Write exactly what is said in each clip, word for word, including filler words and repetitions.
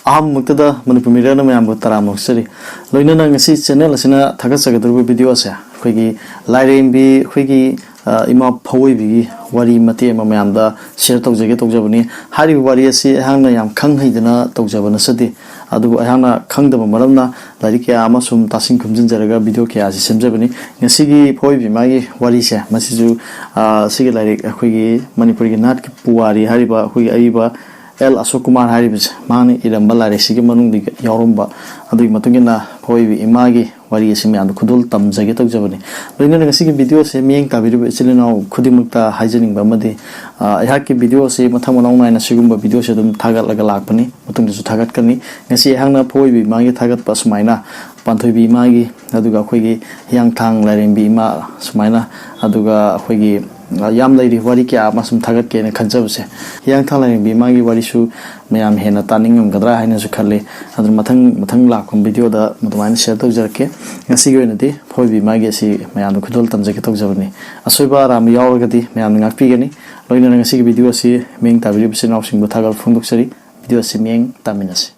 ꯑꯍꯥꯟꯕꯃꯛꯇꯗ ꯃꯅꯤꯄꯨꯔ ꯃꯤꯔꯦꯜꯅ ꯃꯌꯥꯝꯕꯨ ꯇꯔꯥꯝꯅ ꯑꯣꯛꯆꯔꯤ꯫ ꯂꯣꯏꯅꯅ ꯉꯁꯤ ꯆꯦꯅꯦꯜ ꯑꯁꯤꯅ ꯊꯥꯒꯠꯆꯒꯗꯧꯔꯤꯕ ꯚꯤꯗꯤꯑꯣ ꯑꯁꯦ ꯑꯩꯈꯣꯏꯒꯤ ꯂꯥꯏꯔꯦꯝꯕꯤ, ꯑꯩꯈꯣꯏꯒꯤ, ꯑ, ꯏꯃꯥ ꯐꯧꯑꯣꯏꯕꯤꯒꯤ ꯋꯥꯔꯤ ꯃꯇꯦꯛ ꯑꯃ ꯃꯌꯥꯝꯗ ꯁꯤꯌꯔ ꯇꯧꯖꯒꯦ ꯇꯧꯖꯕꯅꯤ꯫ ꯍꯥꯏꯔꯤꯕ ꯋꯥꯔꯤ ꯑꯁꯤ ꯑꯩꯍꯥꯛꯅ ꯌꯥꯝ ꯈꯪ ꯍꯩꯗꯅ ꯇꯧꯖꯕ ꯅꯠꯆꯗꯦ, ꯑꯗꯨꯕꯨ ꯑꯩꯍꯥꯛꯅ ꯈꯪꯗꯕ ꯃꯔꯝꯅ ꯂꯥꯏꯔꯤꯛ ꯀꯌꯥ ꯑꯃ ꯁꯨꯝ ꯇꯥꯁꯤꯟ ꯈꯨꯝꯖꯤꯟꯖꯔꯒ ꯚꯤꯗꯤꯑꯣ ꯀꯌꯥ ꯑꯁꯤ ꯁꯦꯝꯖꯕꯅꯤ꯫ ꯉꯁꯤꯒꯤ ꯐꯧꯑꯣꯏꯕꯤ ꯏꯃꯥꯒꯤ ꯋꯥꯔꯤꯁꯦ, ꯃꯁꯤꯁꯨ, ꯑ, ꯁꯤꯒꯤ ꯂꯥꯏꯔꯤꯛ ꯑꯩꯈꯣꯏꯒꯤ ꯃꯅꯤꯄꯨꯔꯒꯤ ꯅꯥꯠꯀꯤ ꯄꯨꯋꯥꯔꯤ ꯍꯥꯏꯔꯤꯕ ꯑꯩꯈꯣꯏꯒꯤ ꯑꯏꯕ ꯑꯦꯜ ꯑꯁꯣꯛ ꯀꯨꯃꯥꯔ ꯍꯥꯏꯔꯤꯕꯁꯦ, ꯃꯥꯅ ꯏꯔꯝꯕ ꯂꯥꯏꯔꯤꯛꯁꯤꯒꯤ ꯃꯅꯨꯡꯗ ꯌꯥꯎꯔꯝꯕ, ꯑꯗꯨꯒꯤ ꯃꯇꯨꯡ ꯏꯟꯅ ꯐꯧꯑꯣꯏꯕꯤ ꯏꯃꯥꯒꯤ ꯋꯥꯔꯤ ꯑꯁꯤ ꯃꯌꯥꯝꯗ ꯈꯨꯗꯣꯜ ꯇꯝꯖꯒꯦ ꯇꯧꯖꯕꯅꯤ꯫ ꯂꯣꯏꯅꯅ ꯉꯁꯤꯒꯤ ꯚꯤꯗꯤꯑꯣ ꯑꯁꯤ ꯃꯤꯠꯌꯦꯡ ꯇꯥꯕꯤꯔꯤꯕ ꯏꯆꯤꯜ ꯏꯅꯥꯎ ꯈꯨꯗꯤꯡꯃꯛꯇ ꯍꯥꯏꯖꯅꯤꯡꯕ ꯑꯃꯗꯤ, ꯑ, ꯑꯩꯍꯥꯛꯀꯤ ꯚꯤꯗꯤꯑꯣ ꯑꯁꯤ ꯃꯊꯪ ꯃꯅꯥꯎ ꯅꯥꯏꯅ ꯁꯤꯒꯨꯝꯕ ꯚꯤꯗꯤꯑꯣ ꯑꯁꯤ ꯑꯗꯨꯝ ꯊꯥꯒꯠꯂꯒ ꯂꯥꯛꯄꯅꯤ, ꯃꯇꯨꯡꯗꯁꯨ ꯊꯥꯒꯠꯀꯅꯤ꯫ ꯉꯁꯤ ꯑꯩꯍꯥꯛꯅ ꯐꯧꯑꯣꯏꯕꯤ ꯏꯃꯥꯒꯤ ꯊꯥꯒꯠꯄ ꯁꯨꯃꯥꯏꯅ, ꯄꯥꯟꯊꯣꯏꯕꯤ ꯏꯃꯥꯒꯤ, ꯑꯗꯨꯒ ꯑꯩꯈꯣꯏꯒꯤ ꯍꯤꯌꯥꯡꯊꯥꯡ ꯂꯥꯏꯔꯦꯝꯕꯤ ꯏꯃꯥ ꯁꯨꯃꯥꯏꯅ, ꯑꯗꯨꯒ ꯑꯩꯈꯣꯏꯒꯤ, ꯑ, ꯌꯥꯝ ꯂꯩꯔꯤ, ꯋꯥꯔꯤ ꯀꯌꯥ ꯑꯃ ꯁꯨꯝ ꯊꯥꯒꯠꯀꯦꯅ ꯈꯟꯖꯕꯁꯦ꯫ ꯍꯤꯌꯥꯡꯊꯥꯡ ꯂꯥꯏꯔꯦꯝꯕꯤ ꯏꯃꯥꯒꯤ ꯋꯥꯔꯤꯁꯨ ꯃꯌꯥꯝ ꯍꯦꯟꯅ ꯇꯥꯅꯤꯡꯉꯝꯒꯗ꯭ꯔꯥ ꯍꯥꯏꯅꯁꯨ ꯈꯜꯂꯤ꯫ ꯑꯗꯨꯅ ꯃꯊꯪ, ꯃꯊꯪ ꯂꯥꯛꯄ ꯚꯤꯗꯤꯑꯣꯗ ꯑꯗꯨꯃꯥꯏꯅ ꯁꯤꯌꯔ ꯇꯧꯖꯔꯛꯀꯦ꯫ ꯉꯁꯤꯒꯤ ꯑꯣꯏꯅꯗꯤ ꯐꯧꯑꯣꯏꯕꯤ ꯏꯃꯥꯒꯤ ꯑꯁꯤ ꯃꯌꯥꯝꯗ ꯈꯨꯗꯣꯜ ꯇꯝꯖꯒꯦ ꯇꯧꯖꯕꯅꯤ꯫ ꯑꯁꯣꯏꯕ ꯑꯔꯥꯟꯕ ꯌꯥꯎꯔꯒꯗꯤ ꯃꯌꯥꯝꯅ ꯉꯥꯛꯄꯤꯒꯅꯤ꯫ ꯂꯣꯏꯅꯅ ꯉꯁꯤꯒꯤ ꯚꯤꯗꯤꯑꯣ ꯑꯁꯤ ꯃꯤꯠꯌꯦꯡ ꯇꯥꯕꯤꯔꯤꯕ ꯏꯆꯤꯜ ꯏꯅꯥꯎꯁꯤꯡꯕꯨ ꯊꯥꯒꯠꯄ ꯐꯣꯡꯗꯣꯛꯆꯔꯤ꯫ ꯚꯤꯗꯤꯑꯣ ꯑꯁꯤ ꯃꯤꯠꯌꯦꯡ ꯇꯥꯃꯤꯟꯅꯁꯤ꯫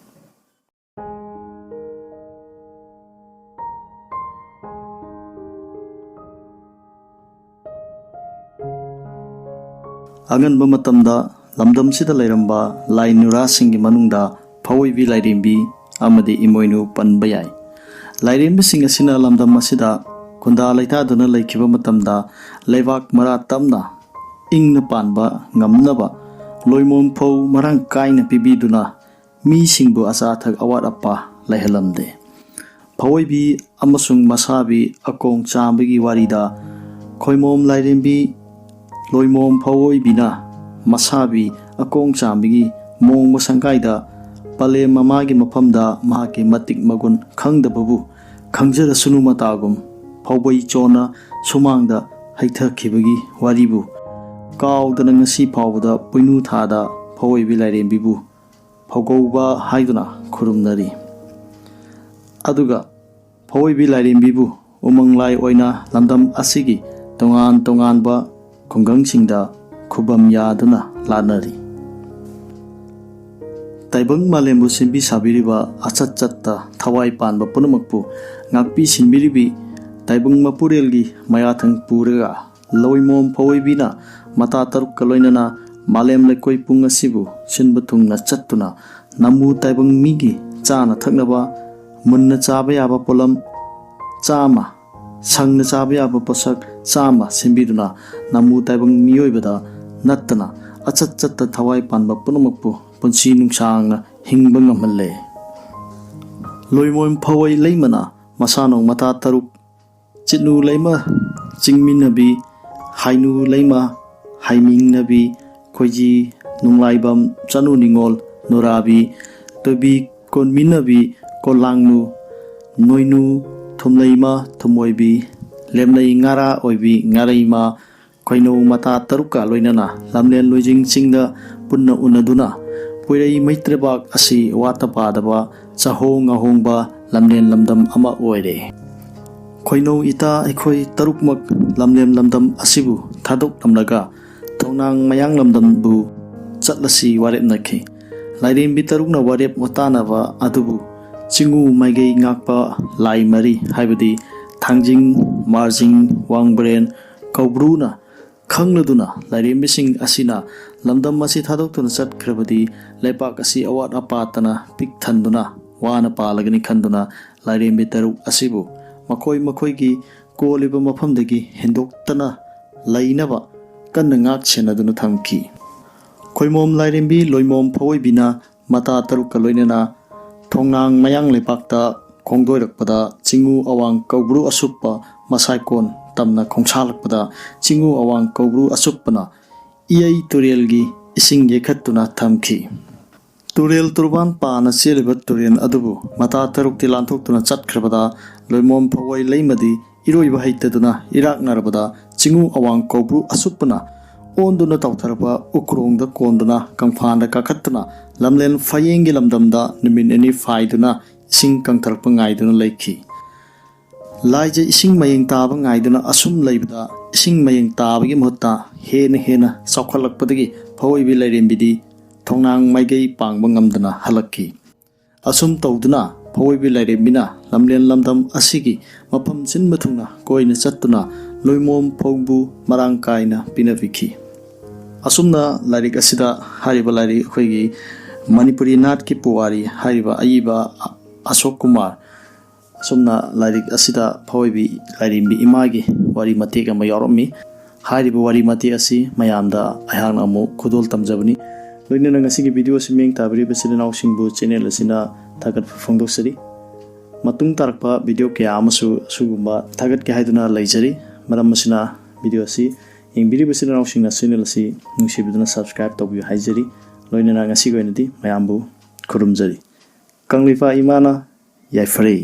ꯑꯉꯟꯕ ꯃꯇꯝꯗ ꯂꯝꯗꯝꯁꯤꯗ ꯂꯩꯔꯝꯕ ꯂꯥꯏ ꯅꯨꯔꯥꯁꯤꯡꯒꯤ ꯃꯅꯨꯡꯗ ꯐꯧꯑꯣꯏꯕꯤ ꯂꯥꯏꯔꯦꯝꯕꯤ ꯑꯃꯗꯤ ꯏꯃꯣꯏꯅꯨ ꯄꯟꯕ ꯌꯥꯏ꯫ ꯂꯥꯏꯔꯦꯝꯕꯤꯁꯤꯡ ꯑꯁꯤꯅ ꯂꯝꯗꯝ ꯑꯁꯤꯗ ꯈꯨꯟꯗꯥ ꯂꯩꯇꯥꯗꯨꯅ ꯂꯩꯈꯤꯕ ꯃꯇꯝꯗ ꯂꯩꯕꯥꯛ ꯃꯔꯥ ꯇꯞꯅ ꯏꯪꯅ ꯄꯥꯟꯕ ꯉꯝꯅꯕ ꯂꯣꯏꯃꯣꯟ ꯐꯧ ꯃꯔꯥꯡ ꯀꯥꯏꯅ ꯄꯤꯕꯤꯗꯨꯅ ꯃꯤꯁꯤꯡꯕꯨ ꯑꯆꯥ ꯑꯊꯛ ꯑꯋꯥꯠ ꯑꯄꯥ ꯂꯩꯍꯜꯂꯝꯗꯦ꯫ ꯐꯧꯑꯣꯏꯕꯤ ꯑꯃꯁꯨꯡ ꯃꯁꯥꯕꯤ ꯑꯀꯣꯡ ꯆꯥꯝꯕꯒꯤ ꯋꯥꯔꯤꯗ ꯈꯣꯏꯃꯣꯝ ꯂꯥꯏꯔꯦꯝꯕꯤ, ꯂꯣꯏꯃꯣꯝ ꯐꯧꯑꯣꯏꯕꯤꯅ ꯃꯁꯥꯕꯤ ꯑꯀꯣꯡ ꯆꯥꯝꯕꯒꯤ ꯃꯣꯡꯕ ꯁꯪꯒꯥꯏꯗ ꯄꯂꯦꯝ ꯃꯃꯥꯒꯤ ꯃꯐꯝꯗ ꯃꯍꯥꯛꯀꯤ ꯃꯇꯤꯛ ꯃꯒꯨꯟ ꯈꯪꯗꯕꯕꯨ ꯈꯪꯖꯔꯁꯅꯨ ꯃꯇꯥꯒꯨꯝ ꯐꯧꯕꯩ ꯆꯣꯟꯅ ꯁꯨꯃꯥꯡꯗ ꯍꯩꯊꯈꯤꯕꯒꯤ ꯋꯥꯔꯤꯕꯨ ꯀꯥꯎꯗꯅ ꯉꯁꯤ ꯐꯥꯎꯕꯗ ꯄꯣꯏꯅꯨ ꯊꯥꯗ ꯐꯧꯑꯣꯏꯕꯤ ꯂꯥꯏꯔꯦꯝꯕꯤꯕꯨ ꯐꯧꯒꯧꯕ ꯍꯥꯏꯗꯨꯅ ꯈꯨꯔꯨꯝꯅꯔꯤ꯫ ꯑꯗꯨꯒ ꯐꯧꯑꯣꯏꯕꯤ ꯂꯥꯏꯔꯦꯝꯕꯤꯕꯨ ꯎꯃꯪ ꯂꯥꯏ ꯑꯣꯏꯅ ꯂꯝꯗꯝ ꯑꯁꯤꯒꯤ ꯇꯣꯉꯥꯟ ꯇꯣꯉꯥꯟꯕ ꯈꯨꯡꯒꯪꯁꯤꯡꯗ ꯈꯨꯕꯝ ꯌꯥꯗꯨꯅ ꯂꯥꯠꯅꯔꯤ꯫ ꯇꯥꯏꯕꯪ ꯃꯥꯂꯦꯝꯕꯨ ꯁꯦꯝꯕꯤ ꯁꯥꯕꯤꯔꯤꯕ ꯑꯆꯠ ꯆꯠꯇ ꯊꯋꯥꯏ ꯄꯥꯟꯕ ꯄꯨꯝꯅꯃꯛꯄꯨ ꯉꯥꯛꯄꯤ ꯁꯤꯟꯕꯤꯔꯤꯕꯤ ꯇꯥꯏꯕꯪ ꯃꯄꯨꯔꯦꯜꯒꯤ ꯃꯌꯥꯊꯪ ꯄꯨꯔꯒ ꯂꯣꯏꯃꯣꯝ ꯐꯋꯣꯏꯕꯤꯅ ꯃꯇꯥ ꯇꯔꯨꯛꯀ ꯂꯣꯏꯅꯅ ꯃꯥꯂꯦꯝ ꯂꯩꯀꯣꯏ ꯄꯨꯡ ꯑꯁꯤꯕꯨ ꯁꯤꯟꯕ ꯊꯨꯡꯅ ꯆꯠꯇꯨꯅ ꯅꯝꯕꯨ ꯇꯥꯏꯕꯪ ꯃꯤꯒꯤ ꯆꯥꯅ ꯊꯛꯅꯕ, ꯃꯨꯟꯅ ꯆꯥꯕ ꯌꯥꯕ ꯄꯣꯠꯂꯝ ꯆꯥꯝꯃ, ꯁꯪꯅ ꯆꯥꯕ ꯌꯥꯕ ꯄꯣꯠꯁꯛ ꯆꯥꯝꯃ ꯁꯦꯝꯕꯤꯗꯨꯅ ꯅꯝꯕꯨ ꯇꯥꯏꯕꯪ ꯃꯤꯑꯣꯏꯕꯗ ꯅꯠꯇꯅ ꯑꯆꯠ ꯆꯠꯇ ꯊꯋꯥꯏ ꯄꯥꯟꯕ ꯄꯨꯝꯅꯃꯛꯄꯨ ꯄꯨꯟꯁꯤ ꯅꯨꯡꯁꯥꯡꯅ ꯍꯤꯡꯕ ꯉꯝꯍꯜꯂꯦ꯫ ꯂꯣꯏꯃꯣꯝ ꯐꯋꯣꯏ ꯂꯩꯃꯅ ꯃꯁꯥꯅꯧ ꯃꯇꯥ ꯇꯔꯨꯛ, ꯆꯤꯠꯅꯨ ꯂꯩꯃ ꯆꯤꯡꯃꯤꯟꯅꯕꯤ, ꯍꯥꯏꯅꯨ ꯂꯩꯃ ꯍꯥꯏꯃꯤꯡꯅꯕꯤ, ꯈꯣꯏꯖꯤ ꯅꯨꯡꯂꯥꯏꯕꯝ ꯆꯅꯨ ꯅꯤꯉꯣꯜ ꯅꯨꯔꯥꯕꯤ, ꯇꯣꯏꯕꯤ ꯀꯣꯟꯃꯤꯟꯅꯕꯤ ꯀꯣꯂꯥꯡꯅꯨ, ꯅꯣꯏꯅꯨ ꯊꯨꯝꯂꯩꯃ ꯊꯨꯝꯃꯣꯏꯕꯤ, ꯂꯦꯝꯂꯩ ꯉꯥꯔꯥ ꯑꯣꯏꯕꯤ ꯉꯥꯔꯩꯃ, ꯈꯣꯏꯅꯧ ꯃꯇꯥ ꯇꯔꯨꯛꯀ ꯂꯣꯏꯅꯅ ꯂꯝꯂꯦꯟ ꯂꯣꯏꯖꯤꯡ ꯆꯤꯡꯗ ꯄꯨꯟꯅ ꯎꯅꯗꯨꯅ ꯄꯣꯏꯔꯩ ꯃꯩꯇ꯭ꯔꯕꯥꯛ ꯑꯁꯤ ꯋꯥꯠꯇ ꯄꯥꯗꯕ ꯆꯥꯍꯣꯡ ꯉꯥꯍꯣꯡꯕ ꯂꯝꯂꯦꯟ ꯂꯝꯗꯝ ꯑꯃ ꯑꯣꯏꯔꯦ꯫ ꯈꯣꯏꯅꯧ ꯏꯇꯥ ꯑꯩꯈꯣꯏ ꯇꯔꯨꯛꯃꯛ ꯂꯝꯂꯦꯟ ꯂꯝꯗꯝ ꯑꯁꯤꯕꯨ ꯊꯥꯗꯣꯛꯂꯝꯂꯒ ꯊꯣꯡꯅꯥꯡ ꯃꯌꯥꯡ ꯂꯝꯗꯝꯕꯨ ꯆꯠꯂꯁꯤ ꯋꯥꯔꯦꯞꯅꯈꯤ꯫ ꯂꯥꯏꯔꯦꯝꯕꯤ ꯇꯔꯨꯛꯅ ꯋꯥꯔꯦꯞ ꯋꯥꯇꯥꯅꯕ ꯑꯗꯨꯕꯨ ꯆꯤꯡꯉꯨ ꯃꯥꯏꯀꯩ ꯉꯥꯛꯄ ꯂꯥꯏ ꯃꯔꯤ, ꯍꯥꯏꯕꯗꯤ ꯊꯥꯡꯖꯤꯡ, ꯃꯥꯔꯖꯤꯡ, ꯋꯥꯡꯕ꯭ꯔꯦꯟ, ꯀꯧꯕ꯭ꯔꯨꯅ ꯈꯪꯂꯗꯨꯅ ꯂꯥꯏꯔꯦꯝꯕꯤꯁꯤꯡ ꯑꯁꯤꯅ ꯂꯝꯗꯝ ꯑꯁꯤ ꯊꯥꯗꯣꯛꯇꯨꯅ ꯆꯠꯈ꯭ꯔꯕꯗꯤ ꯂꯩꯄꯥꯛ ꯑꯁꯤ ꯑꯋꯥꯠ ꯑꯄꯥꯇꯅ ꯄꯤꯛ ꯊꯟꯗꯨꯅ ꯋꯥꯅ ꯄꯥꯜꯂꯒꯅꯤ ꯈꯟꯗꯨꯅ ꯂꯥꯏꯔꯦꯝꯕꯤ ꯇꯔꯨꯛ ꯑꯁꯤꯕꯨ ꯃꯈꯣꯏ ꯃꯈꯣꯏꯒꯤ ꯀꯣꯜꯂꯤꯕ ꯃꯐꯝꯗꯒꯤ ꯍꯦꯟꯗꯣꯛꯇꯅ ꯂꯩꯅꯕ ꯀꯟꯅ ꯉꯥꯛ ꯁꯦꯟꯅꯗꯨꯅ ꯊꯝꯈꯤ꯫ ꯈꯣꯏꯃꯣꯝ ꯂꯥꯏꯔꯦꯝꯕꯤ ꯂꯣꯏꯃꯣꯝ ꯐꯋꯣꯏꯕꯤꯅ ꯃꯇꯥ ꯇꯔꯨꯛꯀ ꯂꯣꯏꯅꯅ ꯊꯣꯡꯅꯥꯡ ꯃꯌꯥꯡ ꯂꯩꯄꯥꯛꯇ ꯈꯣꯡꯗꯣꯏꯔꯛꯄꯗ ꯆꯤꯡꯉꯨ ꯑꯋꯥꯡ ꯀꯧꯕ꯭ꯔꯨ ꯑꯁꯨꯞꯄ ꯃꯁꯥꯏꯀꯣꯟ ꯇꯝꯅ ꯈꯣꯡꯁꯥꯜꯂꯛꯄꯗ ꯆꯤꯡꯉꯨ ꯑꯋꯥꯡ ꯀꯧꯕ꯭ꯔꯨ ꯑꯁꯨꯞꯄꯅ ꯏꯌꯩ ꯇꯨꯔꯦꯜꯒꯤ ꯏꯁꯤꯡ ꯌꯩꯈꯠꯇꯨꯅ ꯊꯝꯈꯤ꯫ ꯇꯨꯔꯦꯜ ꯇꯨꯔꯕꯥꯟ ꯄꯥꯅ ꯆꯦꯜꯂꯤꯕ ꯇꯨꯔꯦꯜ ꯑꯗꯨꯕꯨ ꯃꯇꯥ ꯇꯔꯨꯛꯇꯤ ꯂꯥꯟꯊꯣꯛꯇꯨꯅ ꯆꯠꯈ꯭ꯔꯕꯗ ꯂꯣꯏꯃꯣꯝ ꯐꯋꯣꯏ ꯂꯩꯃꯗꯤ ꯏꯔꯣꯏꯕ ꯍꯩꯇꯗꯨꯅ ꯏꯔꯥꯛꯅꯔꯕꯗ ꯆꯤꯡꯉꯨ ꯑꯋꯥꯡ ꯀꯧꯕ꯭ꯔꯨ ꯑꯁꯨꯞꯄꯅ ꯑꯣꯟꯗꯨꯅ ꯇꯥꯎꯊꯔꯛꯄ ꯎꯈ꯭ꯔꯣꯡꯗ ꯀꯣꯟꯗꯨꯅ ꯀꯪꯐꯥꯟꯗ ꯀꯥꯈꯠꯇꯨꯅ ꯂꯝꯂꯦꯟ ꯐꯌꯦꯡꯒꯤ ꯂꯝꯗꯝꯗ ꯅꯨꯃꯤꯠ ꯅꯤꯅꯤ ꯐꯥꯏꯗꯨꯅ ꯏꯁꯤꯡ ꯀꯪꯊꯔꯛꯄ ꯉꯥꯏꯗꯨꯅ ꯂꯩꯈꯤ꯫ ꯂꯥꯏꯖ ꯏꯁꯤꯡ ꯃꯌꯦꯡ ꯇꯥꯕ ꯉꯥꯏꯗꯨꯅ ꯑꯁꯨꯝ ꯂꯩꯕꯗ ꯏꯁꯤꯡ ꯃꯌꯦꯡ ꯇꯥꯕꯒꯤ ꯃꯍꯨꯠꯇ ꯍꯦꯟꯅ ꯍꯦꯟꯅ ꯆꯥꯎꯈꯠꯂꯛꯄꯗꯒꯤ ꯐꯋꯣꯏꯕꯤ ꯂꯥꯏꯔꯦꯝꯕꯤꯗꯤ ꯊꯣꯡꯅꯥꯡ ꯃꯥꯏꯀꯩ ꯄꯥꯡꯕ ꯉꯝꯗꯅ ꯍꯜꯂꯛꯈꯤ꯫ ꯑꯁꯨꯝ ꯇꯧꯗꯨꯅ ꯐꯥꯎꯑꯣꯏꯕꯤ ꯂꯥꯏꯔꯦꯝꯕꯤꯅ ꯂꯝꯂꯦꯟ ꯂꯝꯗꯝ ꯑꯁꯤꯒꯤ ꯃꯐꯝ ꯁꯤꯟꯕ ꯊꯨꯡꯅ ꯀꯣꯏꯅ ꯆꯠꯇꯨꯅ ꯂꯣꯏꯃꯣꯝ ꯐꯧꯕꯨ ꯃꯔꯥꯡ ꯀꯥꯏꯅ ꯄꯤꯅꯕꯤꯈꯤ꯫ ꯑꯁꯨꯝꯅ ꯂꯥꯏꯔꯤꯛ ꯑꯁꯤꯗ ꯍꯥꯏꯔꯤꯕ ꯂꯥꯏꯔꯤꯛ ꯑꯩꯈꯣꯏꯒꯤ ꯃꯅꯤꯄꯨꯔꯤ ꯅꯥꯠꯀꯤ ꯄꯨꯋꯥꯔꯤ ꯍꯥꯏꯔꯤꯕ ꯑꯏꯕ ꯑꯁꯣꯛ ꯀꯨꯃꯥꯔ ꯑꯁꯨꯝꯅ ꯂꯥꯏꯔꯤꯛ ꯑꯁꯤꯗ ꯐꯥꯎꯑꯣꯏꯕꯤ ꯂꯥꯏꯔꯦꯝꯕꯤ ꯏꯃꯥꯒꯤ ꯋꯥꯔꯤ ꯃꯇꯦꯛ ꯑꯃ ꯌꯥꯎꯔꯝꯃꯤ꯫ ꯍꯥꯏꯔꯤꯕ ꯋꯥꯔꯤ ꯃꯇꯦꯛ ꯑꯁꯤ ꯃꯌꯥꯝꯗ ꯑꯩꯍꯥꯛꯅ ꯑꯃꯨꯛ ꯈꯨꯗꯣꯜ ꯇꯝꯖꯕꯅꯤ꯫ ꯂꯣꯏꯅꯅ ꯉꯁꯤꯒꯤ ꯚꯤꯗꯤꯑꯣ ꯑꯁꯤ ꯃꯤꯠꯌꯦꯡ ꯇꯥꯕꯤꯔꯤꯕ ꯏꯆꯤꯜ ꯏꯅꯥꯎꯁꯤꯡꯕꯨ ꯆꯦꯅꯦꯜ ꯑꯁꯤꯅ ꯊꯥꯒꯠꯄ ꯐꯣꯡꯗꯣꯛꯆꯔꯤ꯫ ꯃꯇꯨꯡ ꯇꯥꯔꯛꯄ ꯚꯤꯗꯤꯑꯣ ꯀꯌꯥ ꯑꯃꯁꯨ ꯑꯁꯤꯒꯨꯝꯕ ꯊꯥꯒꯠꯀꯦ ꯍꯥꯏꯗꯨꯅ ꯂꯩꯖꯔꯤ꯫ ꯃꯔꯝ ꯑꯁꯤꯅ ꯚꯤꯗꯤꯑꯣ ꯑꯁꯤ ꯌꯦꯡꯕꯤꯔꯤꯕ ꯏꯆꯤꯜ ꯏꯅꯥꯎꯁꯤꯡꯅ ꯆꯦꯅꯦꯜ ꯑꯁꯤ ꯅꯨꯡꯁꯤꯕꯤꯗꯨꯅ ꯁꯕꯁꯀ꯭ꯔꯥꯏꯕ ꯇꯧꯕꯤꯌꯨ ꯍꯥꯏꯖꯔꯤ꯫ ꯂꯣꯏꯅꯅ ꯉꯁꯤꯒꯤ ꯑꯣꯏꯅꯗꯤ ꯃꯌꯥꯝꯕꯨ ꯈꯨꯔꯨꯝꯖꯔꯤ꯫ ꯀꯪꯂꯩꯄꯥꯛ ꯏꯃꯥꯅ ꯌꯥꯏꯐꯔꯦ꯫